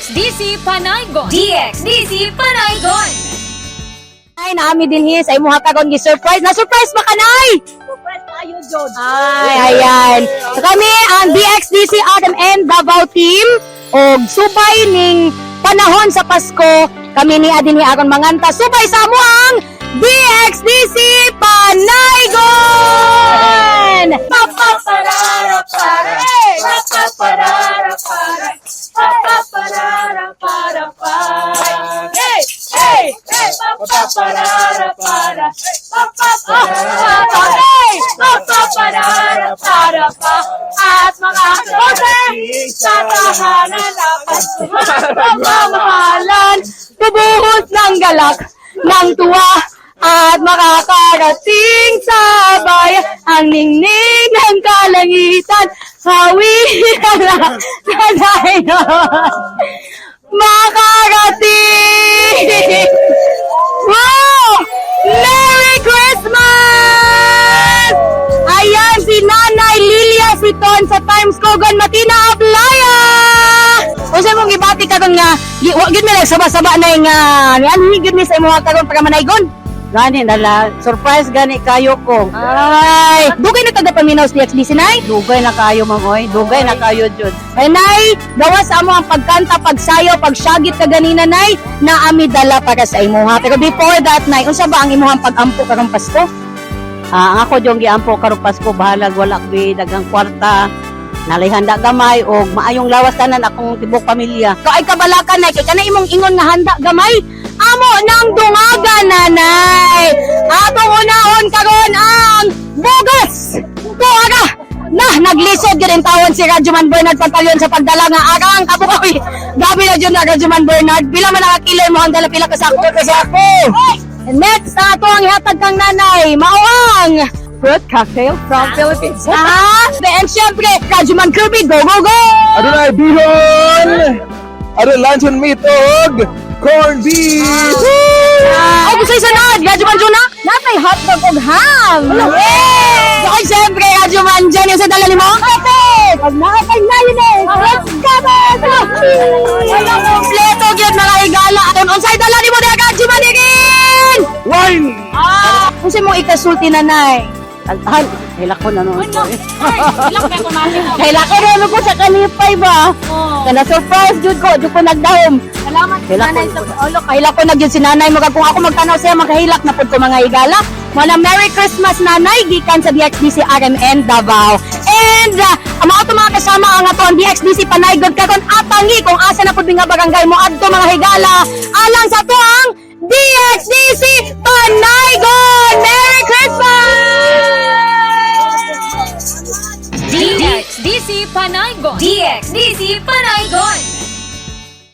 DXDC Panaygon. DXDC Panaygon. Ay, naa mi dinhi sa imuha karon gi-surprise. Na surprise ba kanay? Surprise tayo, Jod. Ay, ayan. So kami ang DXDC RMN Davao team og subay ning panahon sa Pasko kami ni adin ni aron manganta subay sa amo ang DXDC Panaygon! Papaparara para, papaparara para, papaparara para pa. Hey, hey, hey, papaparara para, papaparara hey, papaparara para pa. At mga kose sa tahanan dapat Pagmamahalan, bubuhos ng galak, ng tuwa, at makakarating sa bayan ang ningning ng kalangitan, hawi na na makarating! Wow! Merry Christmas! Ayan si Nanay Lilia Siton sa Times Kogon Matina Aplaya! Unsa mong gibati karon nga gi wa gyud mi nagsaba-saba na nga ni gyud mi sa imong karon para manaygon? Gani nala, surprise gani kayo ko. Ay, dugay na taga paminaw sa DXDC, Nay. Dugay na kayo, ma'am oy. Dugay na kayo, Jod. Ay, Nay, gawas amo ang pagkanta, pagsayaw, pagsyagit ka ganina, Nay, na ami dala para sa imuha. Pero before that, Nay, unsa ba ang imuhang pag-ampo karong Pasko? Ah, ang ako jong giampo karong Pasko, bahalag wala koy daghang kwarta. Nalay handa gamay og maayong lawas tanan akong tibok pamilya. Ko ay kabalakan, Nay, kay kana imong ingon nga handa gamay. Amo nang dungagan, nanay. Atong unahon karon ang bugas. Tuara na naglisod gyud ang tawon si Radyoman Bernard Pantaleon sa pagdala nga arang kabukoy. Gabi na jud na Radyoman Bernard. Pila man ang kilo mo ang dala, pila ka sako? Ka sako! And next na ato ang ihatag kang nanay, mao ang Fruit cocktail from Philippines. Ah, and syempre, Radyoman Kirby, go, go, go! Adunay bihon! Adunay luncheon meat og corned beef! Ah, oh, gusto yung sunod, Radyoman Juna? Natay hotdog og ham! Yeah! Okay, syempre, Radyoman Jen, yung sa dala ni mo? Kapit! Pag nakatay na yun eh! Let's go! Wala kompleto gyud mga higala. Aton unsay dala nimo diha, Radyoman Irin? Wine! Ah, unsay mong ikasulti, nanay? Taghan, hilak ko na noon ko. Eh. Kaila Hilak ko na ko sa kalipay ba? Kana surprise jud ko, jud ko nagdahom. Salamat Hilak nanay ko. sa ulo. Kahilak ko na gyud si nanay mo kung ako magtanaw siya makahilak na pud ko, mga higala. Mana Merry Christmas, nanay, gikan sa DXDC RMN Davao. And mao to mga kasama ang ato ang DXDC Panaygon karon atangi kung asa na pud mi nga barangay mo adto, mga higala, alang sa ato ang DXDC Panaygon. Merry Christmas! DXDC Panaygon. DXDC Panaygon.